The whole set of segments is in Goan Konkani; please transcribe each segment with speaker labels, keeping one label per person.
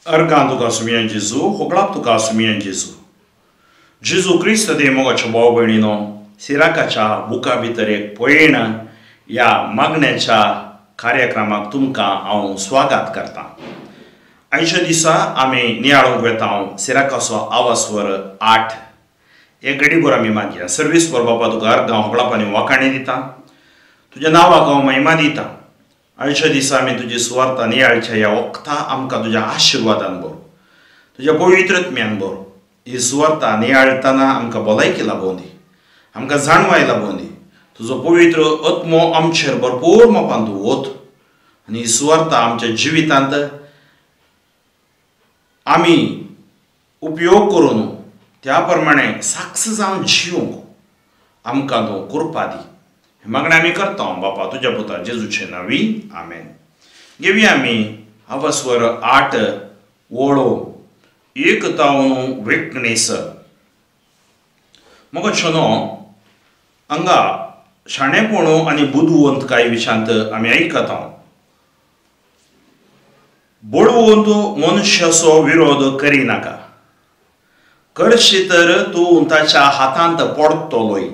Speaker 1: अर्गां तुका सुमियान जेजू, होगळाप तुका सुमियान जेजू. जेजू क्रिस्त दे मोगाच्या भाव भयणीनो, सिराकाच्या बुका भितर एक पयण ह्या मागण्याच्या कार्यक्रमाक तुमकां हांव स्वागत करतां. आयच्या दिसा आमी नियाळूंक वेता हांव सिराकाचो आवासवर 8 एक घडीभर आमी मागया. सर्वीस वर बापा तुका अर्गां होगळाप आनी वाखाणी दिता, तुज्या नांवाक हांव महिमा दिता. आयच्या दिसा आमी तुजी सुवार्ता नियाळच्या ह्या वखता आमकां तुज्या आशिर्वादान बरो, तुज्या पवित्रत्म्यान बरो. ही सुवार्ता नियाळटना आमकां भलायकी लाबोवं दी, आमकां जाणवाय लाबोवं दी. तुजो पवित्र आत्मो आमचेर भरपूर मापान तूं वत आनी ही सुवार्ता आमच्या जिवितांत आमी उपयोग करून त्या प्रमाणे साक्ष जावन जिवंक आमकां तूं कृपा दी. मागणें आमी करता बापा तुज्या पुता जेजूचे नांवी, आमेन. घेवया आमी आवासवर 8 ओळो 1 तावन 19. मग छनो हांगा शाणेपण आनी बुदवंतकाय विशांत आमी आयकता. बळवंत मनशाचो विरोध करिनाका, करशी तर तूं ताच्या हातांत पडटलोय.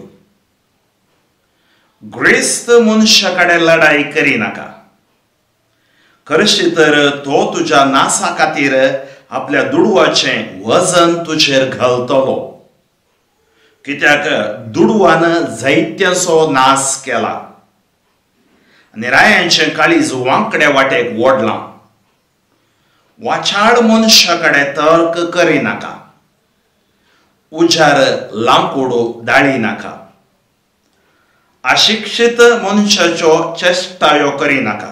Speaker 1: ग्रेस्त मनशा कडेन लढाई करिनाका, करशी तर तो तुज्या नासा खातीर आपल्या दुडवाचें वजन तुजेर घालतलो. कित्याक दुडवान जायत्यांचो नास केला आनी रायांचें काळीज वांकड्या वाटेक ओडलां. वाचाळ मनशा कडेन तर्क करिनाका, उजार लांकूड दाळी नाका. अशिक्षीत मनशाच्यो चेश्टायो करिनाका,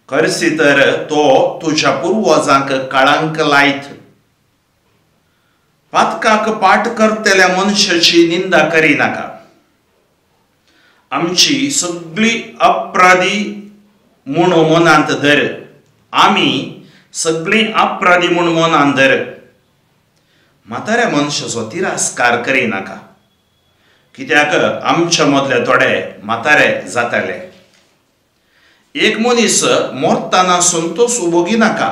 Speaker 1: करशी तर तो तुज्या पुर्वजांक कळंक लायत. पातकाक पाठ करतल्या मनशाची निंदा करिनाका. आमची सगळी अपराधी म्हूण मनांत धर, आमी सगळीं अपराधी म्हूण मनांत धर. म्हाताऱ्या मनशाचो तिरस्कार करिनाका, कित्याक आमच्या मदले थोडे म्हातारे जाताले. एक मनीस मरतना संतोष भोगिनाका,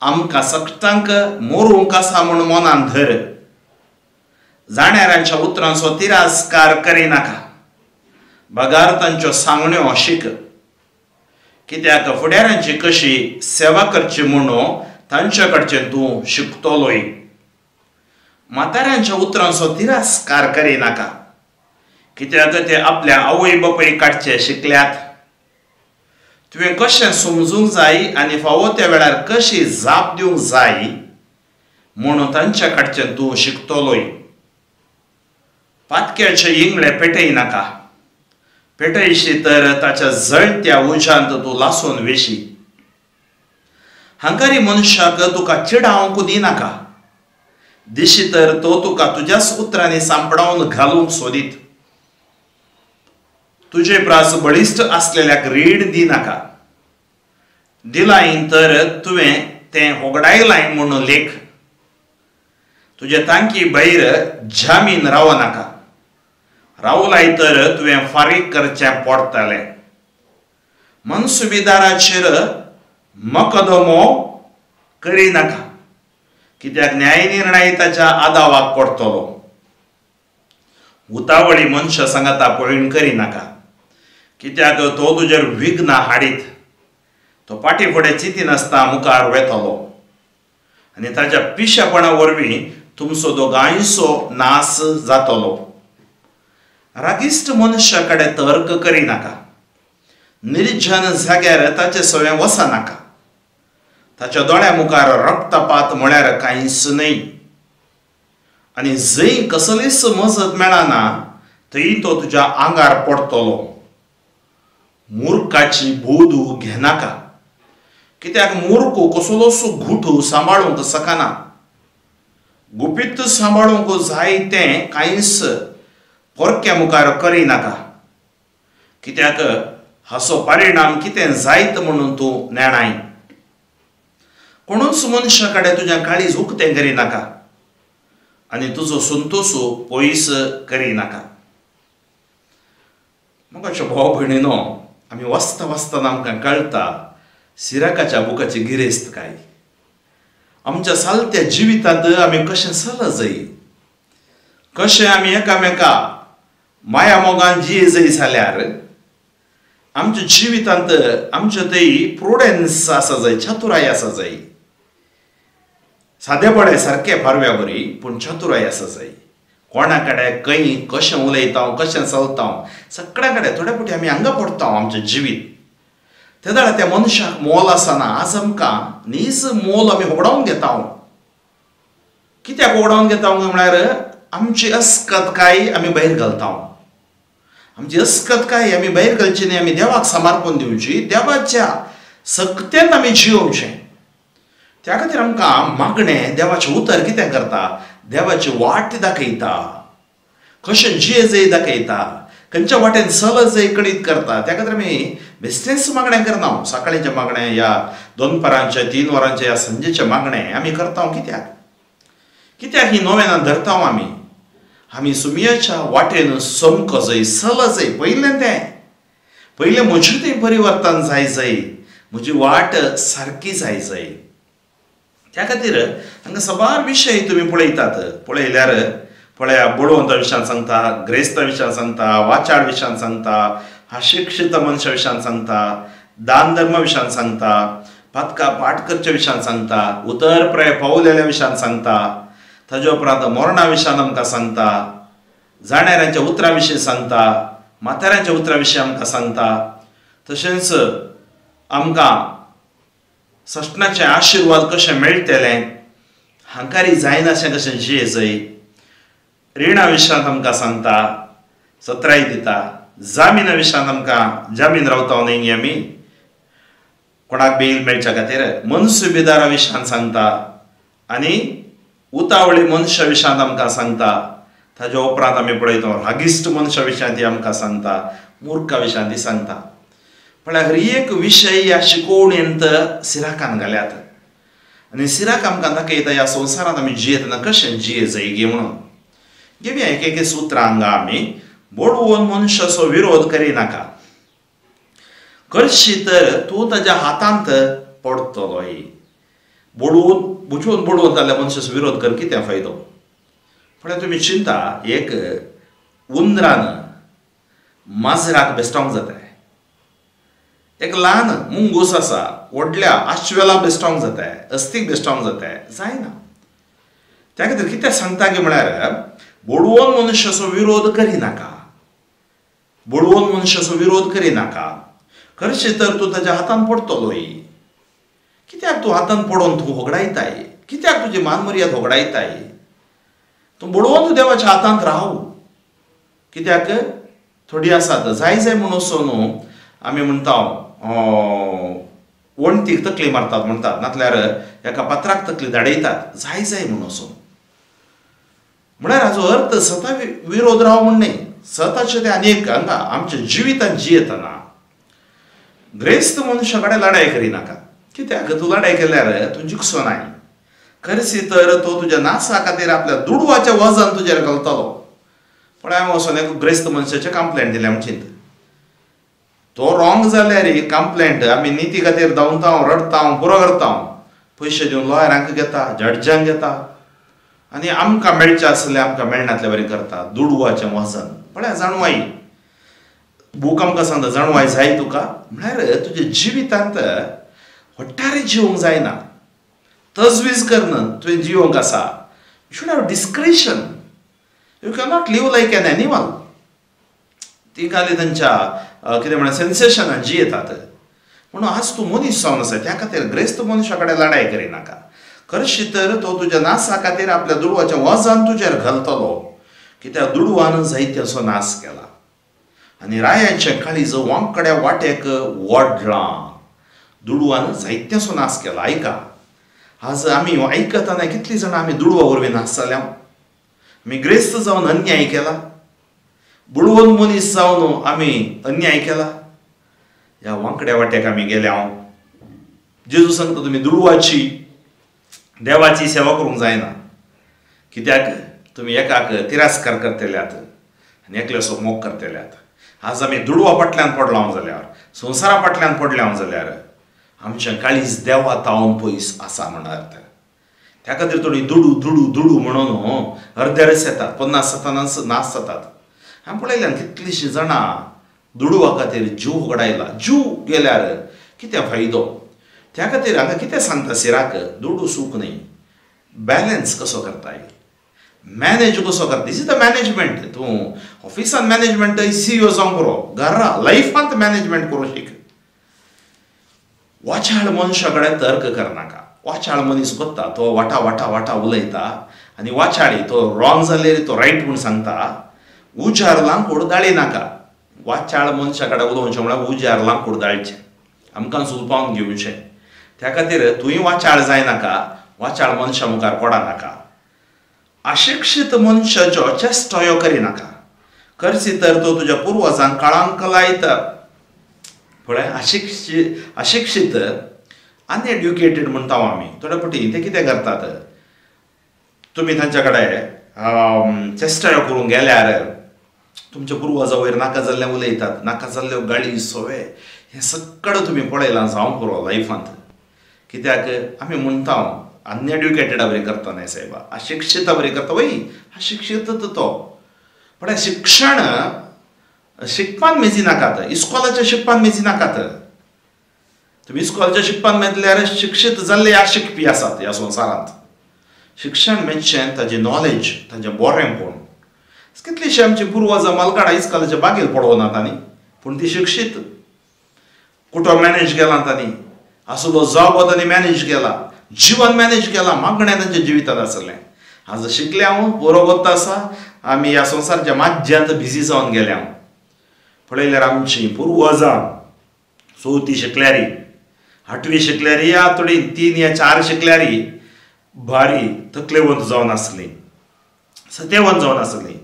Speaker 1: आमकां सगटांक मरूंक आसा म्हूण मनान धर. जाणेरांच्या उतरांचो तिरस्कार करिनाका, बगार तांच्यो सांगण्यो शीक. कित्याक फुडाऱ्यांची कशी सेवा करची म्हूण तांच्या कडचें तूं शिकतलोय. म्हाताऱ्यांच्या उतरांचो तिरस्कार करिनाका, कित्याक ते आपल्या आवय बापूय काडचे शिकल्यात. तुवें कशें समजूंक जाय आनी फावो त्या वेळार कशी जाप दिवंक जाय म्हणून तांच्या कडचें तूं शिकतलोय. पातक्याचे इंगळे पेटयनाका, पेटयशी तर ताच्या जळत्या उज्यांत तूं लासून वेशी. हंकारी मनशाक तुका चिडावंक दिनाका, दिशी तर तो तुका तुज्याच उतरांनी सांपडावन घालूंक सोदीत. तुजे प्रास बळिश्ट आसलेल्याक रीण दिनाका, दिलाय तर तुवें तें होगडायलाय म्हूण लेख. तुजे तांकी भायर जामीन रावनाका, रावलाय तर तुवें फारीक करचें पडटलें. मनसुबेदाराचेर मकदमो करिनाका, कित्याक न्यायनिर्णय ताच्या आदावाक पडटलो. उतावळी मनशा सांगाता पळीण करिनाका, कित्याक तो तुजेर विघ्न हाडीत. तो फाटीं फुडें चिंतिनासतना मुखार वेतलो आनी ताच्या पिशेपणा वरवीं तुमचो दोगांयचो नास जातलो. रागिश्ट मनशा कडेन तर्क करिनाका, निर्जन जाग्यार ताचे सवें वचनाका. ताच्या दोळ्या मुखार रक्तपात म्हळ्यार कांयच न्हय आनी जंय कसलीच मजत मेळना थंय तो तुज्या आंगार पडटलो. मुर्खाची बोदू घेनाका, कित्याक मूर्ख कसलोच घुटू सांबाळूंक शकना. गुपीत सांबाळूंक जाय तें कांयच परक्या मुखार करिनाका, कित्याक हाचो परिणाम कितें जायत म्हणून तूं नेणाय. कोणूच मनशा कडेन तुज्या काळीज उक्तें करिनाका आनी तुजो संतोष पयस करिनाका. मोगाच्या भाव भयणीनो, आमी वाचता वाचतना आमकां कळटा सिराकाच्या बुकाची गिरेस्त काय. आमच्या सालत्या जिवितांत आमी कशें चल जाय, कशें आमी एकामेका माया मोगान जिये जाय जाल्यार आमच्या जिवितांत आमच्या थंय प्रुडन्स आसा जाय, चतुराय आसा जाय. सादेपणे सारकें पारव्या बरी पूण चतुराय आसा जाय. कोणा कडेन खंय कशें उलयता, कशें चलता, सगळ्या कडेन थोडे फावटी आमी हांगा पडटा आमचें जिवीत. ते जाल्यार त्या मनशाक मोल आसना. आज आमकां नीज मोल आमी होगडावन घेता. कित्याक होगडावन घेता म्हळ्यार आमची अस्कतकाय आमी भायर घालता. आमची अस्कतकाय आमी भायर घालची न्ही, आमी देवाक समर्पण दिवची, देवाच्या सक्तेन आमी जियोवचें. त्या खातीर आमकां मागणें देवाचें उतर कितें करता, देवाची वाट दाखयता, कशें जिये जाय दाखयता, खंयच्या वाटेन चल जाय कळीत करता. त्या खातीर आमी बेस्टेच मागणें करना. सकाळीचें मागणें या दोनपरांचें, 3 वरांचें या सांजेचें मागणें आमी करता. कित्याक कित्याक ही नोवेनां धरता आमी? आमी सुमयाच्या वाटेन समको जाय, चल जाय. पयलें तें पयलें म्हजें तें परिवर्तन जाय जाय, म्हजी वाट सारकी जाय जाय. त्या खातीर हांगा साबार विशय तुमी पळयतात. पळयल्यार पळया, बळवंता विशयान सांगता, ग्रेस्ता विशयान सांगता, वाचाड विशयान सांगता, अशिक्षीत मनशा विशयान सांगता, दान धर्मा विशयान सांगता, पातका पाठ करच्या विशयान सांगता, उतर प्राय पावलेल्या विशयान सांगता, ताज्या उपरांत मरणा विशयान आमकां सांगता, जाणाऱ्यांच्या उतरां विशीं सांगता, म्हाताऱ्यांच्या उतरां विशीं आमकां सांगता. तशेंच आमकां सश्णाचे आशिर्वाद कशें मेळटले, हांकारी जायनाशें कशें जिये जाय, रिणा विशयांत आमकां सांगता, सत्राय दिता, जामिना विशयांत आमकां जामीन रावता न्ही आमी कोणाक बेल मेळच्या खातीर, मनसुबेदारा विशयांत सांगता आनी उतावळी मनशा विशयांत आमकां सांगता. ताज्या उपरांत आमी पळयता रागिश्ट मनशा विशयांत ती आमकां सांगता, मुर्खा विशयांत ती सांगता. म्हळ्यार हर एक विशय ह्या शिकोवणेंत सिराकान घाल्यात आनी सिराक आमकां दाखयता ह्या संवसारांत आमी जियेतना कशें जिये जाय गे म्हणून. घेवया एक एक सुत्रां हांगा आमी. बडोवन मनशाचो विरोध करिनाका, करशी तर तूं ताज्या हातांत पडटलो. बडोवन बुजोवन बडोवन जाल्यार मनशाचो विरोध कर, कितें फायदो? पळय तुमी चिंता, एक उंदरान माजराक बेस्टोंक जाता, एक ल्हान मुंगूस आसा व्हडल्या आश्वेला बेस्टोंक जाता, अस्तीक बेस्टोंक जाता, जायना. त्या खातीर कितें सांगता की म्हळ्यार बडोवन मनशाचो विरोध करिनाका, बडोवन मनशाचो विरोध करिनाका, करशी तर तूं ताज्या हातान पडटलो. कित्याक तूं हातान पडोवन तूं होगडायताय? कित्याक तुजी मान मर्याद होगडायताय? तूं बडोवन तूं देवाच्या हातांत राव. कित्याक थोडी आसात जाय जाय म्हणून वचून न्हू आमी म्हणटा वणटीक तकली मारतात म्हणटात, नातल्यार एका पत्राक तकली धाडयतात, जाय जाय म्हणून वचून. म्हळ्यार हाजो अर्थ स्वता विरोध राव म्हण न्ही, स्वताचे ते आनी एक हांगा आमच्या जिवितांत जियेतना ग्रेस्त मनशा कडेन लडाय करिनाका. कित्याक तूं लडाय केल्यार तूं जिखचो नाय, करशी तर तो तुज्या नासा खातीर आपल्या दुडवाचें वजन तुजेर घालतलो. पण हांवें वचोन एक ग्रेस्त मनशाचें कंप्लेंट दिलें म्हणचीत, तो रॉंग जाल्यार कंप्लेंट आमी निती खातीर धांवता, रडटा, पुरो करता, पयशे दिवन लॉयरांक घेता, जड्जांक घेता आनी आमकां मेळचें आसलें आमकां मेळनातले बरें करता, दुडवाचें वजन. पळय जाणवाय बूक आमकां सांगता, जाणवाय जाय तुका म्हळ्यार तुज्या जिवितांत हट्टारे जिवंक जायना, तजवीज करन तुवें जिवंक आसा. You should have discretion, you cannot live like an animal. ती खाली तांच्या कितें म्हणल्यार सेन्सेशनान जियेतात. म्हणून आज तूं मनीस जावन आसा, त्या खातीर ग्रेस्त मनशा कडेन लडाय करिनाका, करशी तर तो तुज्या नासा खातीर आपल्या दुडवाचें वजन तुजेर घालतलो. कित्याक दुडवान जायत्याचो नास केला आनी रायांचें काळीज वांकड्या वाटेक ओडलां. दुडवान जायत्याचो नास केला. आयका, आज आमी आयकतना कितलीं जाणां आमी दुडवा वरवीं नास जाल्या, आमी ग्रेस्त जावन अन्याय केला, बुडवून मनीस जावन आमी अन्याय केला, ह्या वांकड्या वाट्याक आमी गेल्या. जेजू सांगता तुमी दुडवाची देवाची सेवा करूंक जायना, कित्याक तुमी एकाक तिरस्कार करतल्यात आनी एकल्याचो मोग करतल्यात. आज आमी दुडवा फाटल्यान पडला जाल्यार, संवसारा फाटल्यान पडल्या जाल्यार आमचें काळीज देवा तावन पयस आसा म्हण अर्थ. त्या खातीर थोडी दुडू दुडू दुडू म्हणून अर्द्यारच येतात, 50 जातानाच नाश जातात. हांवें पळयल्यान कितलींशीं जाणां दुडवा खातीर जीव होगडायला. जीव गेल्यार कितें फायदो? त्या खातीर हांगा कितें सांगता सिराक, दुडू सूख न्हय, बॅलन्स कसो करताय, मॅनेज कसो करता. This is the management. तूं ऑफिसान मॅनेजमेंट सीईओ जावंक पुरो, घरा लायफांत मॅनेजमेंट करूं शीक. वाचाळ मनशा कडेन तर्क करनाका. वाचाळ मनीस कोत्ता तो वाटा वाटा वाटा उलयता आनी वाचाळी तो रॉंग जाल्यार तो रायट म्हूण सांगता. उजार लांकूड दाळी नाका. वाचाळ मनशा कडेन उलोवचें म्हळ्यार उजार लांकूड दाळचें, आमकां सुलपावन घेवचें. त्या खातीर तुंय वाचाळ जायनाका, वाचाळ मनशा मुखार पडनाका. अशिक्षीत मनशाच्यो चेश्टायो करिनाका, करसी तर तो तुज्या पुर्वजांक कळांक लायता. पळय, अशिक्षीत अनएड्युकेटेड म्हणटा आमी थोडे फावटी. ते कितें करतात, तुमी तांच्या कडेन चेश्टायो करूंक गेल्यार तुमच्या पुर्वजा वयर नाका जाल्लें उलयतात, नाका जाल्ल्यो गाळी सोवे, हें सगळें तुमी पळयलां जावंक पुरो लायफांत. कित्याक आमी म्हणटा अनएड्युकेटेडा बरी करता न्हय सायबा, अशिक्षिता बरी करता. वय अशिक्षीत तो, पण शिक्षण शिकपान मेजी नाकात, इस्कॉलाच्या शिकपान मेजी नाकात. तुमी इस्कॉलाच्या शिकपान मेजल्यार शिक्षीत जाल्ले अशिकपी आसात ह्या संवसारांत. शिक्षण मेजचें ताजें नॉलेज, ताजें बरेंपण. कितलींशीं आमची पुर्वजां मालकाडां इस्कॉलाच्या बागेर पडोवनात आनी पूण ती शिक्षीत. कुटुंब मॅनेज केलां तांणी, आसलो जॉब तांणी मॅनेज केला, जिवन मॅनेज केलां, मागणें तांच्या जिवितांत आसलें. आज शिकले हांव बरो गोत्त आसा, आमी ह्या संवसाराच्या माज्यांत बिजी जावन गेल्या. पळयल्यार आमची पुर्वजां चवथी शिकल्यारी, आठवी शिकल्यारी, या थोडी 3 या 4 शिकल्यारी भारी तकलेवंत जावन आसली, सतेवंत जावन आसली.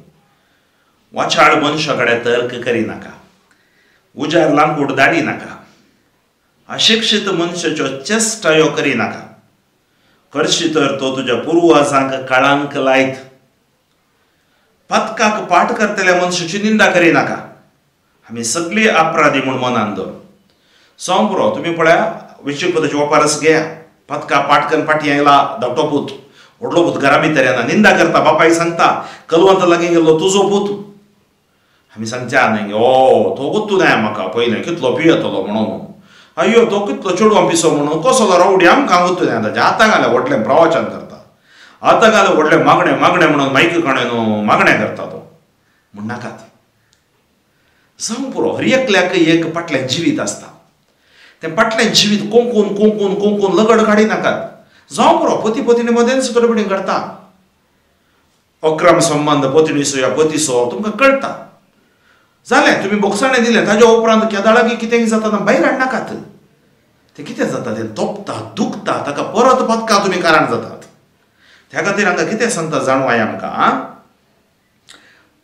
Speaker 1: वाचाळ मनशा कडेन तर्क करिनाका, उजार लांकूड दाळी नाका, अशिक्षीत मनशाच्यो चेश्टायो करिनाका, करशी तर तो तुज्या पुर्वजांक कळांक लायत. पथकाक पाठ करतल्या मनशाची निंदा करिनाका. आमी सगळीं अपराधी म्हूण मनान दवर. जावं पुरो, तुमी पळया वेंचीक पदाची वपारस घेया. पथका पाठ करून फाटीं आयला धाकटो पूत, व्हडलो पूत घरा भितर येना, निंदा करता, बापायक सांगता कलवंत लागीं गेल्लो तुजो पूत. आमी सांगच्या न्हय, ओ तो गोत्तू नाय म्हाका पयलें कितलो पियेतलो म्हणून, अय्यो तो कितलो चेडवां पिसो म्हणून, कसलो रावडी आमकां गोत्तू नाय. ताच्या आतां घालें व्हडलें प्रवचन करता, आतां घालें व्हडलें मागणें मागणें म्हणून मायक काणें न्हू मागणें करता तो म्हण नाकात. जावं पुरो, हर एकल्याक एक फाटलें जिवीत आसता, तें फाटलें जिवीत कोंकून कोंकून कोंकून लगड काडी नाकात. जावं पुरो, पती पत्नी मदेंच थोडे फावटी घडटा अक्रम संबंद, पत्नीचो या पतीचो तुमकां कळटा. जालें, तुमी बोगसाणें दिलें, ताज्या उपरांत केदाळाकी कितें जाता भायर हाडनाकात. तें कितें जाता, तें तोपता, दुखता, ताका परत पत्का तुमी कारण जातात. त्या खातीर हांगा कितें सांगता जाणवाय आमकां,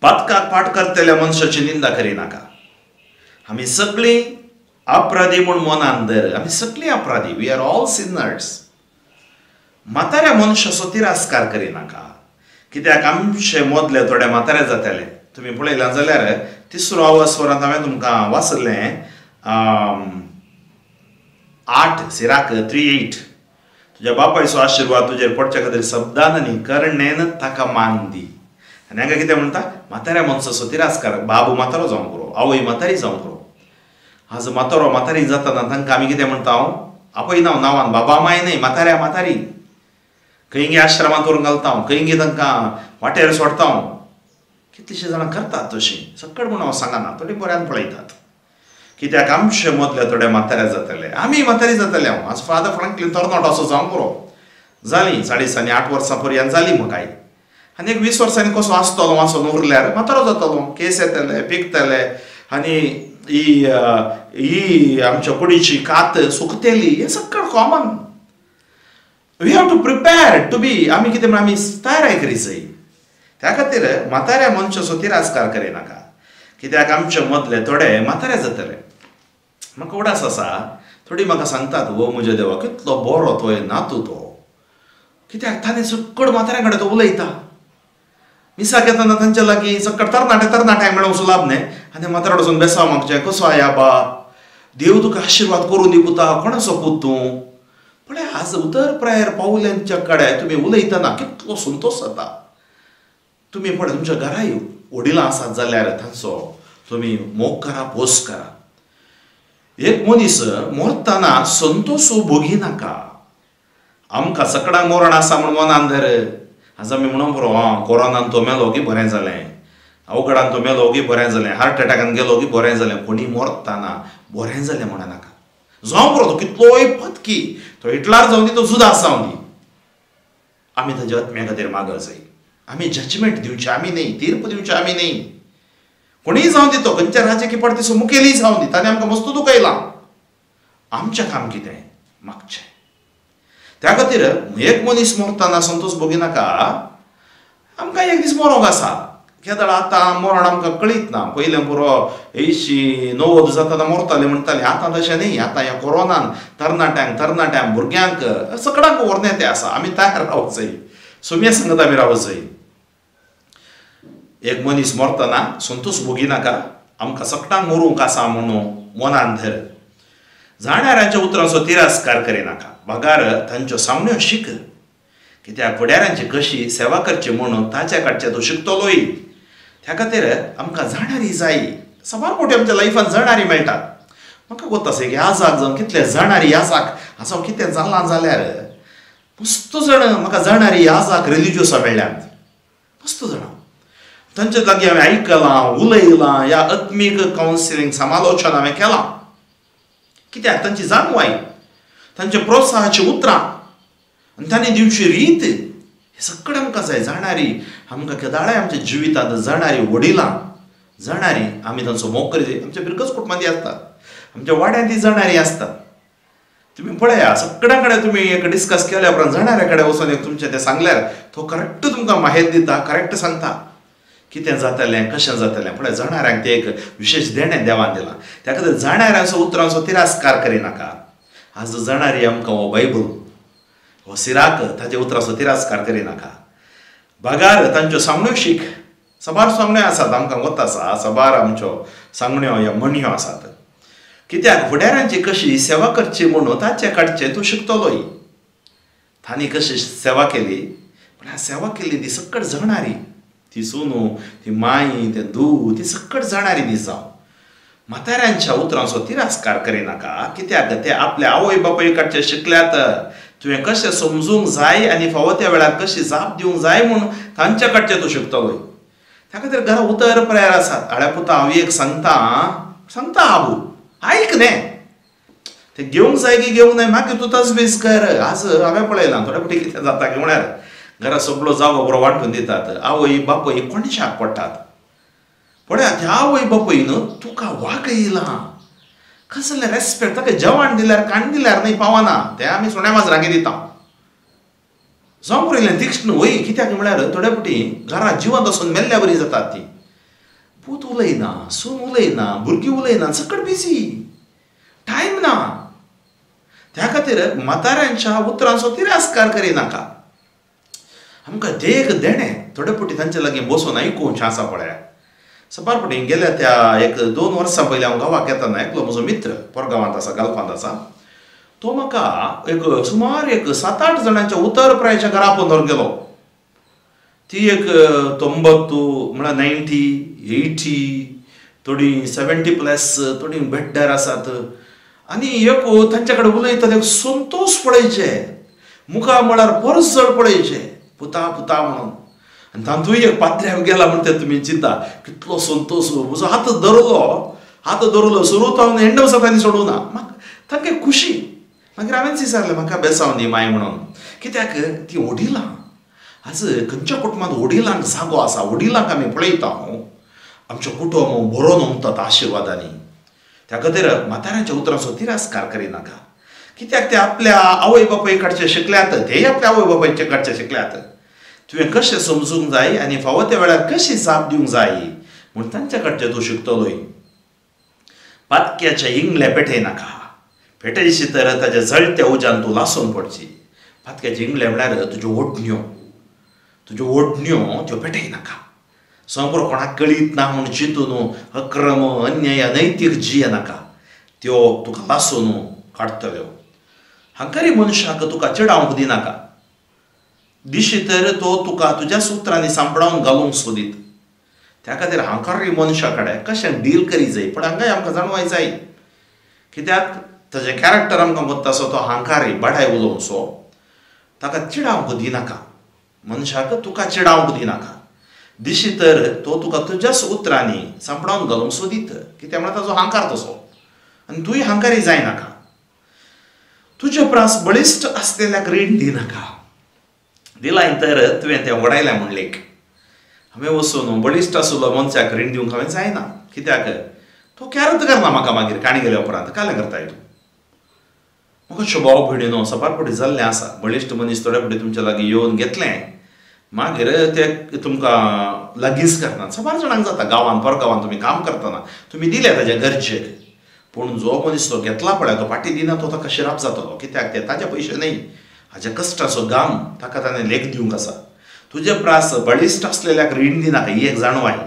Speaker 1: पथकाक पाठ करतल्या मनशाची निंदा करिनाका. आमी सगळीं अपराधी म्हूण मनान धर, आमी सगळीं अपराधी, we are all sinners. म्हाताऱ्या मनशाचो तिरस्कार करिनाका, कित्याक आमचे मदले थोडे म्हातारे जातले. तुमी पळयलां जाल्यार तिसरो आवाज स्वरांत हांवें तुमकां वाचलें 8 सिराक 3:8, तुज्या बापायचो आशिर्वाद तुजेर पडच्या खातीर शब्दान आनी करणेन ताका मान दी. आनी हांगा कितें म्हणटा, म्हाताऱ्या मनशाचो तिरस्कार, बाबू म्हातारो जावंक पुरो, आवय म्हातारी जावंक पुरो. आज म्हातारो म्हातारी जाताना तांकां आमी कितें म्हणटा, हांव आपयना नांवान, बाबा माय न्हय, म्हाताऱ्या म्हातारी. खंय गे आश्रमांत व्हरून घालता हांव, खंय गे तांकां वाटेर सोडटा हांव. कितलींशीं जाणां करतात तशीं, सकळ म्हूण हांव सांगना, थोडीं बऱ्यान पळयतात. कित्याक आमचे मदले थोडे म्हातारे जातले, आमी म्हातारी जातले. हांव आज फादर फ्रँकलीन तरणाटो असो जावंक पुरो, जालीं 4.5 आनी 8 वर्सां पर्यंत जालीं म्हाकाय. आनी एक 20 वर्सांनी कसो आसतलो मातसो उरल्यार म्हातारो जातलो, केस येतले, पिकतले, आनी ही ही आमच्या कुडीची कात सुकतली. हें सगळें common. We have to prepare to be, आमी कितें म्हण आमी तयाराय करी जाय. त्या खातीर म्हाताऱ्या मनशाचो तिरस्कार करिनाका, कित्याक आमचे मदले थोडे म्हातारे जातले. म्हाका उडास आसा, थोडी म्हाका सांगतात, वो म्हज्या देवा कितलो बरो तो नातू तो, कित्याक ताणें सकड म्हाताऱ्या कडेन तो उलयता. मिसाक येतना तांच्या लागीं सकड तरणाटे तरणाट्यांक मेळोवंक सुलाभ न्हय, आनी म्हातारो वचून बेसांव मागचें, कसो आया बा, देव तुका आशिर्वाद करूं दी पुता, कोणाचो पूत तूं, पळय आज उतर प्रायर पावल्यांच्या कडेन तुमी उलयतना कितलो संतोश जाता. तुमी पळय तुमच्या घराय वडिलां आसात जाल्यार तांचो तुमी मोग करा, पोस करा. एक मनीस मरतना संतोश भोगी नाका. आमकां सकडांक मरण आसा म्हूण मनान धर. आज आमी म्हणून पुरो, आं कोरोनान तो मेलो की बरें जालें, अवघडान तो मेलो की बरें जालें, हार्ट एटॅकान गेलो की बरें जालें. कोणी मरतना बरें जालें म्हणा नाका. जावं पुरो तो कितलोय पतकी, तो हिटलर जावं दी, तो जुदास जावं दी, आमी ताज्या आत्म्या खातीर मागत जाय. आमी जजमेंट दिवचें आमी न्ही, तीर्प दिवचें आमी न्ही. कोणीय जावं दी, तो खंयच्या राजकीय पार्टीचो मुखेली जावं दी, ताणें आमकां मस्त दुखयलां. आमचें काम कितें? मागचें. त्या खातीर एक मनीस मरतना संतोश भोगी नाका. आमकां एक दीस मरोंक आसा. केदळ आतां मरण आमकां कळीत ना. पयलें पुरो 80 90 जाता मरताले म्हणटाले, आतां तशें न्ही. आतां ह्या कोरोनान तरणाट्यांक तरणाट्यांक भुरग्यांक सगळ्यांक व्हरणे तें आसा. आमी तयार रावत जाय, सुम्या सांगत आमी रावत जाय. एक मनीस मरतना संतोश भोगी नाका. आमकां सगळ्यांक मरूंक आसा म्हणून मनान धर. जाणाऱ्यांच्या उतरांचो तिरस्कार करिनाका, बगार तांच्यो सांगण्यो शीक. कित्याक फुडाऱ्यांची कशी सेवा करची म्हणून ताच्या कडचे तूं शिकतलोय. त्या खातीर आमकां जाणारी जाय. साबार फावटी आमच्या लायफान जाणारी मेळटात. म्हाका गोत आसा की आजाक जावन कितले जाणारी आजाक आसा, कितें जालां जाल्यार मस्त जाण म्हाका जाणारी आजाक रिलिजियसां मेळ्ळ्यात. मस्त जाणां तांचे लागीं हांवें आयकलां, उलयलां, ह्या आत्मीक कावन्सिलींग समालोचन हांवें केलां. कित्याक तांची जाणवाय, तांच्या प्रोत्साहाची उतरां आनी तांणी दिवची रीत, हे सगळें आमकां जाय. जाणारी आमकां केदाळाय आमच्या जिवितांत जाणारी वडिलां जाणारी आमी तांचो मोग करीत. आमच्या बिरकच कुटुंबांत आसतात, आमच्या वाड्यांत ती जाणारी आसतात. तुमी पळया सगळ्यां कडेन तुमी एक डिस्कस केल्या उपरांत जाणाऱ्या कडेन वचून एक तुमचें तें सांगल्यार तो करेक्ट तुमकां माहिती दिता, करेक्ट सांगता कितें जातलें, कशें जातलें. पळय जाणाऱ्यांक तें एक विशेश देणें देवान दिलां. त्या खातीर जाणाऱ्यांचो उतरांचो तिरस्कार करिनाका. आज जाणारी आमकां हो बायबल हो सिराक ताच्या उतरांचो तिरस्कार करिनाका. बगार तांच्यो सांगण्यो शीक. साबार सांगण्यो आसात आमकां गोत आसा, साबार आमच्यो सांगण्यो ह्या म्हणयो आसात. कित्याक फुडाऱ्यांची कशी सेवा करची म्हणून ताचे कडचें तूं शिकतलोय. तांणी कशी सेवा केली, पण सेवा केली ती सकट जाणारी, ती सुनू, ती माई, ते दूद, ती सकट जाणारी ती जावं. म्हाताऱ्यांच्या उतरांचो तिरस्कार करिनाका. कित्याक ते आपल्या आवय बापूय कडचे शिकल्यात. तुवें कशें समजूंक जाय आनी फावो त्या वेळार कशी जाप दिवंक जाय म्हूण तांच्या कडचें तूं शिकतलोय. त्या खातीर घरा उतर प्रयार आसात. आड्या पुता हांव एक सांगता सांगता आबू आयक न्ही, ते घेवंक जाय की घेवंक नाय मागीर तूं तजवीज कर. आज हांवें पळयलां थोडे फावटी कितें जाता की म्हळ्यार घरा सगळो जागो बरो वांटून दितात, आवय बापूय कोणशाक पडटात. पळया त्या आवय बापूयन तुका वागयलां, कसलें रेस्पेक्ट. ताका जेवण दिल्यार काण दिल्यार न्ही पावना, तें आमी सुण्या माजरांक दिता. जावं पुरयलें तीक्ष्ण वय. कित्याक म्हळ्यार थोडे फावटी घरा जिवंत आसून मेल्ल्या बरी जातात ती. पूत उलयना, सून उलयना, भुरगीं उलयना, सकट बिजी, टायम ना. त्या खातीर म्हाताऱ्यांच्या उतरांचो तिरस्कार करिनाका. आमकां देख देणें थोडे फावटी तांचे लागीं बसून आयकुचें आसा. पळया साबार फावटी गेल्या त्या 1-2 वर्सां पयलीं हांव गांवाक येतना एकलो म्हजो मित्र परगांवांत आसा, गाल्फांत आसा, तो म्हाका एक सुमार एक 7-8 जाणांच्या उतर प्रायच्या घरा आपोवन व्हरून गेलो. ती एक 90 म्हळ्यार 90, 80, थोडीं 70 प्लस, थोडीं बेड्डार आसात. आनी एक तांच्या कडेन उलयता एक संतोश पळयचे, मुखार म्हळ्यार परजळ पळयचे, पुता पुता म्हणून. आनी तातूंय एक पात्र्याक गेला म्हणटा तुमी चिंता कितलो संतोश. म्हजो हात धरलो, हात धरलो सुरू तो एंड वचत तांणी सोडूं ना. म्हाका तांकां खुशी. मागीर हांवें विचारलें म्हाका बेसांव न्ही माय म्हणून. कित्याक ती वडिलां आज खंयच्या कुटुंबांत वडिलांक जागो आसा, वडिलांक आमी पळयता, आमचें कुटुंब भरोन उमतात आशिर्वादांनी. त्या खातीर म्हाताऱ्यांच्या उतरांचो तिरस्कार करिनाका. कित्याक ते आपल्या आवय बापूय कडचे शिकल्यात, तेय आपल्या आवय बापायचे कडचे शिकल्यात. तुवें कशें समजूंक जाय आनी फावो त्या वेळार कशी जाप दिवंक जाय म्हूण तांच्या कडचें तूं शिकतलोय. पातक्याच्या इंगले पेटयनाका, पेटयशी तर ताच्या जळत्या उज्यान तूं लासून पडची. पातक्याचे इंगले म्हळ्यार तुज्यो ओडण्यो, तुज्यो ओडण्यो त्यो पेटयनाका. समोर कोणाक कळीत ना म्हूण चिंतून अक्रम अन्याय अनैतीक जियेनाका, त्यो तुका लासून काडटल्यो. हांकारी मनशाक तुका चिडावंक दिनाका. दिशी तर तो तुका तुज्या सुत्रांनी सांपडावन घालूंक सोदीत. त्या खातीर हांकारी मनशा कडेन कशें डील करी जाय पण हांगाय आमकां जाणवाय जाय. कित्याक ताजें कॅरेक्टर आमकां कोत्ता आसो तो हांकारी बाडाय उलोवचो. ताका चिडावंक दिनाका. मनशाक तुका चिडावंक दिनाका. दिशी तर तो तुका तुज्याच उतरांनी सांपडावन घालूंक सोदीत. कित्याक म्हळ्यार ताजो हांकार तसो आनी तूंय हांकारी जायनाका. तुजे प्रास बळिश्ट आसलेल्याक रीण दिनाका. दिलाय तर तुवें तें वडायलें म्हूण लेख. हांवें वचून बळिश्ट आसलो मनशाक रीण दिवंक हांवें जायना. कित्याक तो कॅरत करना म्हाका मागीर काणी गेल्या उपरांत कालें करताय तूं. म्हाका शोभाव भयणीनो सपार फावटी जाल्लें आसा. बळिश्ट मनीस थोडे फावटी तुमच्या लागीं येवन घेतलें मागीर ते तुमकां लागींच करना. साबार जाणांक जाता गांवांत परगांवांत तुमी काम करतना तुमी दिले ताज्या गरजेक पूण जो मनीस तो घेतला पळय तो फाटीं दिना तो ताका शिराप जातलो. कित्याक ते ताजे पयशे न्हय हाज्या कश्टाचो घाम ताका ताणें लेख दिवंक आसा. तुजे प्रास बळिश्ट आसलेल्याक रीण दिनाका ही एक जाणवाय.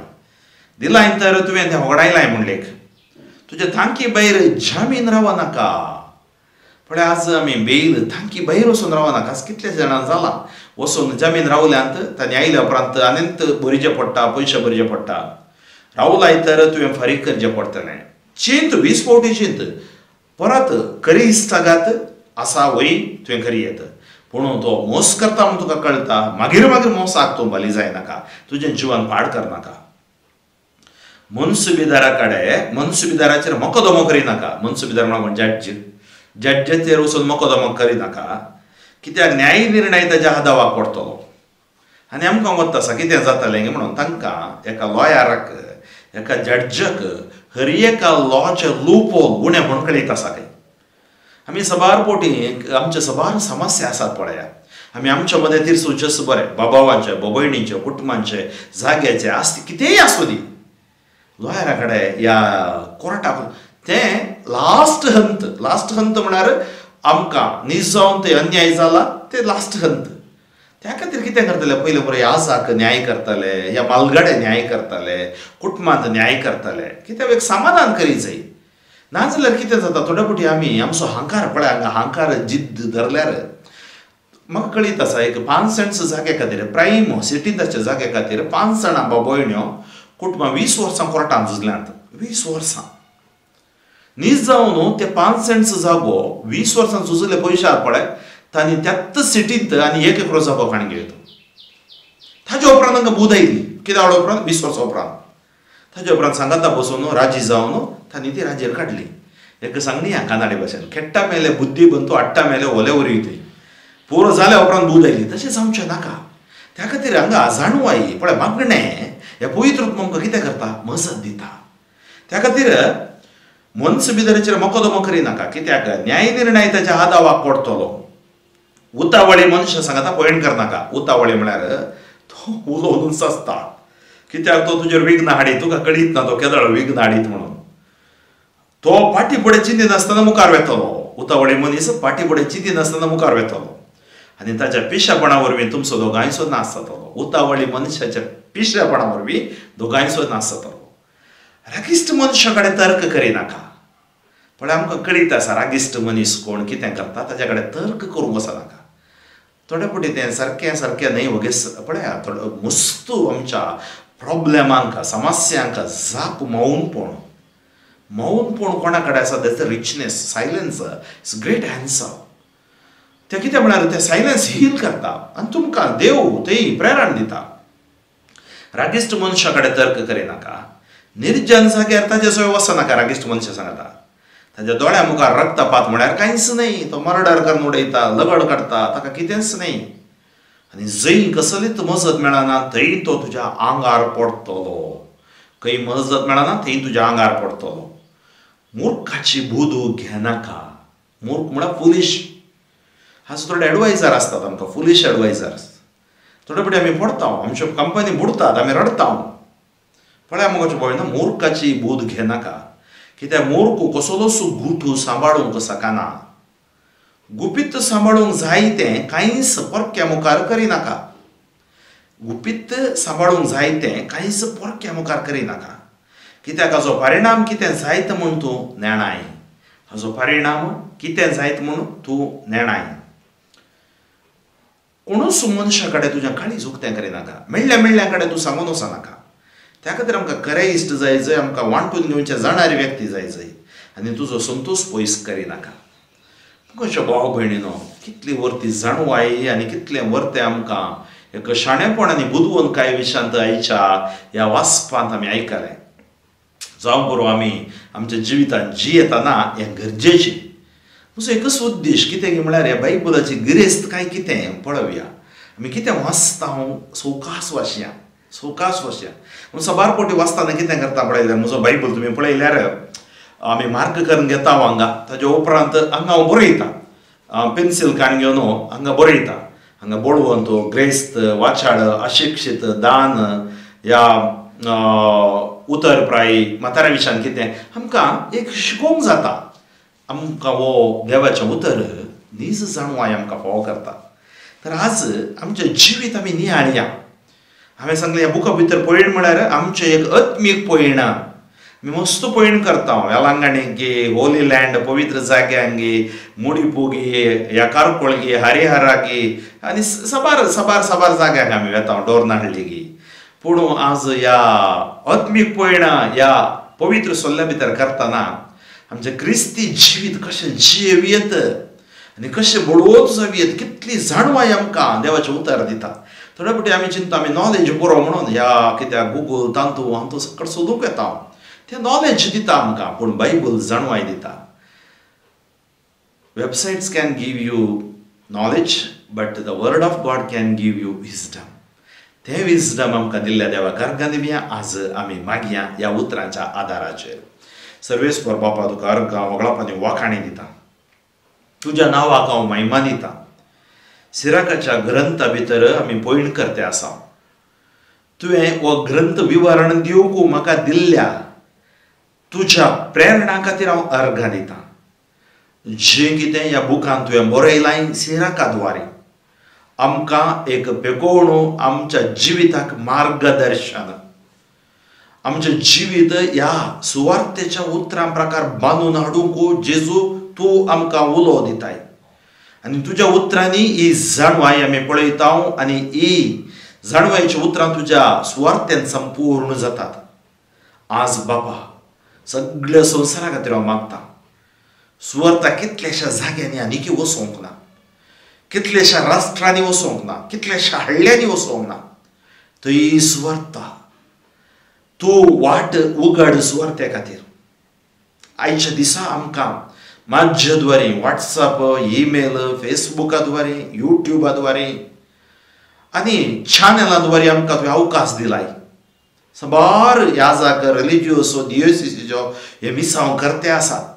Speaker 1: दिलाय तर तुवें तें होगडायलाय म्हूण लेख. तुजे तांकी भायर जामीन रावनाका. पळय आज आमी बेल तांकी भायर वचून रावनाका. आज कितले जाणां जालां वचून जामीन रावल्यांत तांणी आयल्या उपरांत आनीक भरचें पडटा पयशे भरचे पडटा. रावलाय तर तुवें फारीक करचें पडटलें. चिंत 20 फावटी चिंत परत खरी इश्टागात आसा वय तुवें खरी येत पूण तो मोस करता म्हूण तुका कळटा मागीर मागीर मोसाक तूं बली जायनाका. तुजें जिवन पाड करनाका. मनसुबीदारा कडेन मनसुबीदाराचेर मोकदमो करिनाका. मनसुबीदार म्हणून जड्ज जड्जाचेर वचून मोकदमो करिनाका. कित्याक न्याय निर्णय ताज्या हादावाक पडटलो. आनी आमकां वता आसा कितें जातलें म्हणून तांकां एका लॉयराक एका जड्जाक हर एका लॉचें लूपहोल गुणे म्हूण कळीत आसा. खंय आमी सबार पोटी आमचे सबार समस्या आसात पळया. आमी आमच्या मदें तिरसुचेच बरें बाबावांचे भयणींचे कुटुंबांचे जाग्याचे आसती कितेंय आसूं दी लॉयरा कडेन ह्या कोर्टाक तें लास्ट हंत. लास्ट हंत म्हळ्यार आमकां नीज जावन ते अन्याय जाला ते लास्ट हंत. त्या खातीर कितें करतले पयलें बरें आसाक न्याय करतले ह्या मालगाडे न्याय करतले कुटुंबांत न्याय करतले कित्याक एक समाधान करी जाय. नाजाल्यार कितें जाता थोडे फावटी आमी आमचो हांकार पळय हांगा हांकार जिद्द धरल्यार म्हाका कळीत आसा एक 5 सेंट्स जाग्या खातीर प्रायम सिटींत जाग्या खातीर 5 जाणां बाबोयण्यो कुटुंबां 20 वर्सां कोर्टांत झुजल्यांत. 20 वर्सां नीज जावन ते 5 सेंट्स जागो 20 वर्सां झुजले पयशे पळय तांणी त्याच सिटींत आनी एक एकरो जागो काणी घेतो. ताजे उपरांत तांकां बूद आयली. कित्याक उपरांत 20 वर्सां उपरांत ताजे उपरांत सांगाता बसून राजी जावन तांणी ती राजेर काडली. एक सांगणी ह्या कानाडी भाशेन खेट्टा मेले बुद्धी बनतो आट्टा मेले ओले वरी थंय पुरो जाल्या उपरांत बूद आयली. तशें जावचें नाका. त्या खातीर हांगा जाणवाय पळय मागणें हे पवित्र आमकां कितें करता मजत दिता. त्या खातीर मनसुबीदाराचेर मोकदमो करिनाका. कित्याक न्याय निर्णय ताज्या हादावाक पडटलो. उतावळी मनशां सांगता पयण करनाका. उतावळी म्हळ्यार तो उलोवनूच आसता. कित्याक तो तुजेर विघ्न हाडीत तुका कळीत ना तो केदळ विघ्न हाडीत म्हणून तो फाटीं फुडें चिंतिनासतना मुखार वेतलो. उतावळी मनीस फाटीं फुडें चिंतिनासतना मुखार वेतलो आनी ताच्या पिशेपणा वरवीं तुमचो दोगांयचो नाश जातलो. उतावळी मनशाच्या पिशेपणा वरवीं दोगांयचो नाश जातलो. रागिश्ट मनशा कडेन तर्क करिनाका. पळय आमकां कळीत आसा रागिश्ट मनीस कोण कितें करता ताज्या कडेन तर्क करूंक वचनाका. थोडे फावटी तें सारकें सारकें न्हय वगेस पळया थोडो मस्तू आमच्या प्रॉब्लेमांक समस्यांक जाप मौनपण. मौनपण कोणा कडेन आसा that's a richness. Silence is great answer. तें कितें म्हळ्यार तें सायलन्स हील करता आनी तुमकां देव थंय प्रेरण दिता. रागिश्ट मनशा कडेन तर्क करिनाका. निर्जन जाग्यार ताजे सय वचनाका. रागिश्ट मनशां सांगता ताज्या दोळ्या मुखार रक्तपात म्हळ्यार कांयच न्हय. तो मर्डर करून उडयता लगड काडटा ताका कितेंच न्हय. आनी जंय कसलीच मजत मेळना थंय तो तुज्या आंगार पडटलो. खंय मजत मेळना थंय तुज्या आंगार पडटलो. मूर्खाची बुदू घेनाका. मूर्ख म्हळ्यार फुलिश. आज थोडे एडवायजर आसतात आमकां फुलिश एडवायजर्स. थोडे फावटी आमी पडटा आमच्यो कंपनी बुडटात आमी रडटा. पळया मुगो पळय ना मूर्खाची बूद घेनाका. कित्याक मूर्ख कसलोच गुठू सांबाळूंक शकना. गुपीत सांबाळूंक जाय तें कांयच परक्या मुखार करिनाका. गुपीत सांबाळूंक जाय तें कांयच परक्या मुखार करिनाका. कित्याक हाजो परिणाम कितें जायत म्हूण तूं नेणाय. हाजो परिणाम कितें जायत म्हूण तूं नेणाय. कोणूच मनशा कडेन तुज्या काळीज उक्तें करिनाका, मेळ्ळ्या मेळ्ळ्या कडेन तूं सांगून वचनाका. त्या खातीर आमकां खरें इश्ट जाय जंय आमकां वांटून घेवचें जाणारी व्यक्ती जाय जंय आनी तुजो संतोश पयस करिनाका. कशें भाव भयणीनो, कितली वर्ती जाणवाय आनी कितलें वर्तें आमकां एक शाणेपण आनी बुदवंतकाय विशांत आयच्या ह्या वाचपांत आमी आयकलें. जावं बरो आमी आमच्या जिवितांत जियेतना हें गरजेचें. म्हजो एकच उद्देश कितें की म्हळ्यार ह्या बायबलाची गिरेस्त काय कितें पळोवया. आमी कितें वाचता सवकास वाचया, सवकास वाचया. सबार फावटी वाचतना कितें करता पळयल्यार, म्हजो बायबल तुमी पळयल्यार आमी मार्क करून घेता हांगा, ताजे उपरांत हांगा हांव बरयता, पेन्सील काण घेवन हांगा बरयता. हांगा बळवंत, ग्रेस्त, वाचाळ, अशिक्षीत, दान ह्या उतर प्राय म्हाताऱ्या विशयान कितें आमकां एक शिकोवंक जाता. आमकां हो देवाचें उतर नीज जाणवाय आमकां फावो करता. तर आज आमचें जिवीत आमी नियाळया. हांवें सांगलें ह्या बुका भितर पळयण म्हळ्यार आमचें एक आत्मीक पळयण. आमी मस्त पळयण करता, वेलांगणीक, होली लँड पवित्र जाग्यांगी, मुडीपोगी, ह्या कारकोळगी, हरिहरागी आनी साबार साबार साबार जाग्यांक आमी वेता, डोरनाहळ्ळीगी. पूण आज ह्या आत्मीक पळयणा ह्या पवित्र सोल्ल्या भितर करतना आमचें क्रिस्ती जिवीत कशें जियेवयेत आनी कशें बळवंत जावयेत, कितली जाणवाय आमकां देवाचें उतर दिता. थोडे फावटी आमी चिंता आमी नॉलेज बरो म्हणून ह्या कित्याक गुगल तांतू हांतू सकट सोदूंक येता, तें नॉलेज दिता आमकां, पूण बायबल जाणवाय दिता. Websites can give you knowledge but the word of God can give you wisdom. तें विजडम आमकां दिल्ल्या देवा अर्गां दिवया. आज आमी मागया ह्या उतरांच्या आदाराचेर. सर्वेस्पर बापा, तुका अर्गां वगळाप आनी वाखाणी दिता, तुज्या नांवाक हांव महिमा दिता. सिराकाच्या ग्रंथा भितर आमी पयण करते आसा. तुवें हो ग्रंथ विवरण दिवंक म्हाका दिल्ल्या तुज्या प्रेरणा खातीर हांव अर्गां दिता. जें कितें ह्या बुकान तुवें बरयलां सिराका द्वारे आमकां एक पेकोवणू, आमच्या जिविताक मार्गदर्शन, आमचें जिवीत ह्या सुवार्थेच्या उतरां प्रकार बांदून हाडूंक जेजू तूं आमकां उलो दिताय. आनी तुज्या उतरांनी ही जाणवाय आमी पळयता आनी ही जाणवायची उतरां तुज्या सुवार्थेन संपूर्ण जातात. आज बाबा सगळ्या संवसारा खातीर हांव मागता, सुवार्था कितल्याश्या जाग्यांनी आनीकी वचोंक ना, कितल्याश्या राष्ट्रांनी वचोंक ना, कितल्याश्या हळ्ळ्यांनी वचोंक ना, थंय सुवार्था तूं वाट उगड सुवार्थे खातीर. आयच्या दिसा आमकां माध्यद्वारे व्हॉट्सअप, ईमेल, फेसबुका द्वारे, युट्यूबा द्वारे आनी चॅनला द्वारे आमकां तुवें अवकाश दिलाय. साबार याजाक रिलिजियस दियोसिसीचो हे मिसांव करते आसात.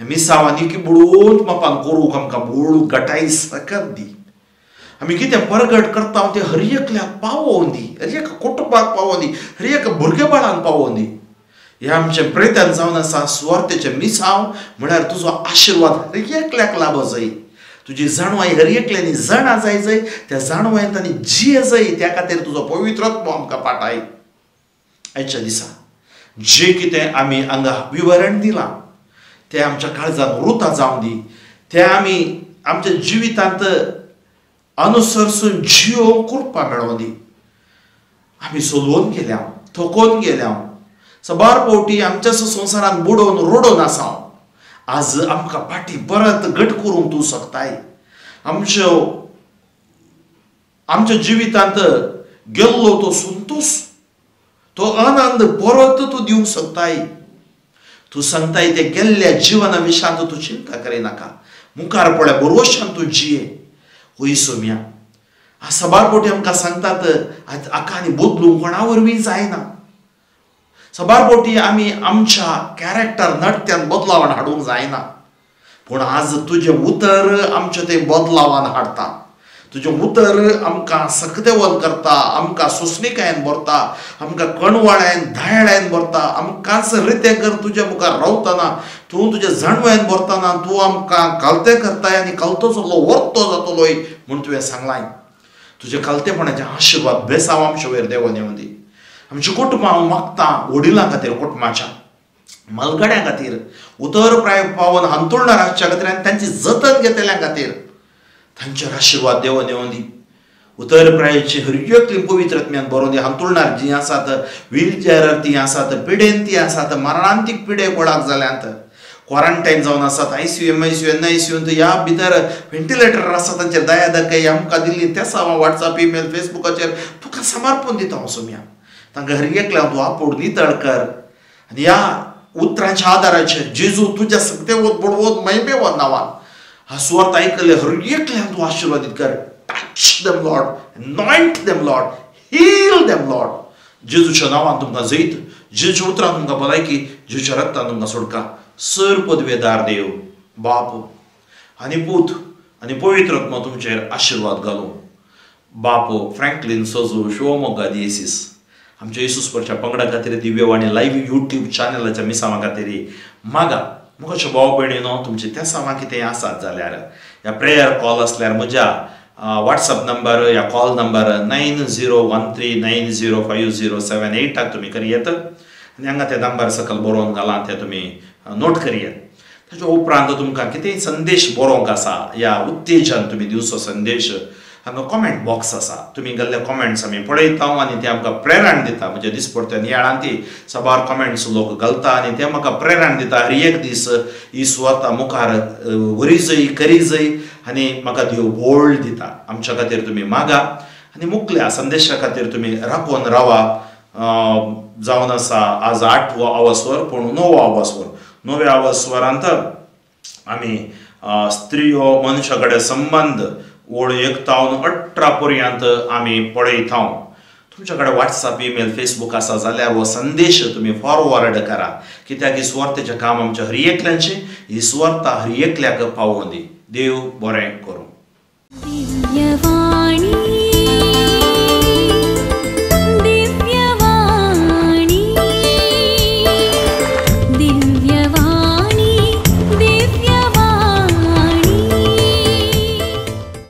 Speaker 1: हे मिसांव आनीक बुडोवन मापान करूंक आमकां बोळू गटाय सकत दी. आमी कितें परगट करता तें हर एकल्याक पावोवन दी, हर एका कुटुंबाक पावोवन दी, हर एका भुरगेबाळांक पावोवन दी. हें आमचें प्रेतन जावन आसा. सुवार्थेचें मिसांव म्हळ्यार तुजो आशिर्वाद हर एकल्याक लाभ जाय, तुजी जाणवाय हर एकल्यांनी जाणा जाय जाय, त्या जाणवायन तांणी जिये जाय. त्या खातीर तुजो पवित्र आत्मो आमकां पाटाय. आयच्या दिसा जें कितें आमी हांगा विवरण दिलां तें आमच्या काळजान रुता जावन दी, तें आमी आमच्या जिवितांत अनुसरसून जियोवंक कृपा मेळोवन दी. आमी सोलवून गेल्या, थकोवन गेल्या, साबार फावटी आमच्या संवसारान बुडोवन रडोवन आसा. आज आमकां फाटीं परत घट करूंक तूं शकताय. आमच्या जिवितांत गेल्लो तो संतोश, तो आनंद परत तूं दिवंक शकताय. तूं सांगताय ते गेल्ल्या जिवना विशयांत तूं चिंता करिनाका, मुखार पळय भरवशान तूं जिये. हय सोम्या, साबार फावटी आमकां सांगतात आका आनी बदलूंक कोणा वरवीं जायना. साबार फावटी आमी आमच्या कॅरेक्टर नडत्यान बदलावान हाडूंक जायना, पूण आज तुजें उतर आमचें तें बदलावान हाडटा. तुजें उतर आमकां सकतेवन करता, आमकां सोंसणीकायेन भरता, आमकां कणवाळ्यान दायळ्यान भरता. आमकांच रितें कर तुज्या मुखार रावतना, तूं तुज्या जाणवायन भरतना तूं आमकां कालतें करताय आनी कालतो जाल्लो वर्तो जातलोय म्हूण तुवें सांगलाय. तुज्या कालतेपणाचे आशिर्वाद बेसांव आमचे वयर देवोन येवं दी. आमची कुटुंबां हांव मागता वडिलां खातीर, कुटुंबाच्या मलगड्यां खातीर उतर प्राय पावन हांतुळणार आसच्या खातीर आनी तांची जतन घेतल्या खातीर तांचेर आशिर्वाद देवन येवन दी. उतर प्रायची हर पवित्र आत्म्यान बरोवन दी. हांतुळणार जीं आसात व्हीलचेअरार ती आसात, पिडेन ती आसात, मरणांतीक पिडे गोळाक जाल्यात, क्वॉरंटायन जावन आसात, ICU MICU NICU ह्या भितर व्हेंटिलेटर आसा, तांचेर दया दाखय. आमकां दिल्ली तेसां वॉट्सएप ईमेल फेसबुकाचेर तुका समर्पण दिता हांव सोम्या. तांकां हर एकल्या तूं आपोड नितळ कर आनी ह्या उतरांच्या आदाराचेर जेजू तुज्या सगळे बडवत महिमेवत नांवान हा सुवार्थ आयकल्ले हर एकल्यान तूं आशिर्वादीत कर. Touch them Lord, anoint them Lord, heal them Lord. जेजूच्या नांवान तुमकां जैत, जेजूच्या उतरान तुमकां भलायकी, जेजूच्या रक्तान तुमकां सोडका. सर पदवेदार देव बाप आनी पूत आनी पवित्र आत्मा तुमचेर आशिर्वाद घालूं. बापो फ्रँकलीन सोजू शिवमोग्गा दियेसीस आमच्या येसूसपरच्या पंगडा खातीर दिव्यवाणी लायव्ह यूट्यूब चॅनलाच्या मिसांवा खातीर मागा. म्हज्या भाव भयणीनो तुमची तेसांवां कितें आसात जाल्यार ह्या प्रेयर कॉल आसल्यार म्हज्या वॉट्सएप नंबर या कॉल नंबर 9013905078 तुमी करयेत आनी हांगा ते नंबर सकयल बरोवन घालां, ते तुमी नोट करयेत. ताच्या उपरांत तुमकां कितेंय संदेश बरोवंक आसा या उत्तेजन तुमी दिवचो संदेश हांगा कॉमेंट बॉक्स आसा, तुमी घाल्ले कॉमेंट्स आमी पळयता आनी ते आमकां प्रेरण दिता. म्हणजे दिसपडटे नियाळान ती साबार कॉमेंट्स लोक घालता आनी ते म्हाका प्रेरण दिता. हर एक दीस ही सुवार्ता मुखार वरी करी जय आनी म्हाका देव बोल्ड दिता. आमच्या खातीर तुमी मागा आनी मुखल्या संदेशा खातीर तुमी राखून रावा. जावन आसा आज 8वो आवस्वर पूण 9वो आवस्वर. 9व्या आवस्वरांत आमी स्त्रियो मनशा कडेन संबंद ओळ 1 तावन 18 पर्यंत आमी पळयता. तुमच्या कडेन वॉट्सएप ईमेल फेसबूक आसा जाल्यार हो संदेश तुमी फॉरवर्ड करा, कित्याक ही सुवार्थेचें काम आमच्या हर एकल्याचें, ही सुवार्ता हर एकल्याक पावोवन दी. देव बरें करूं.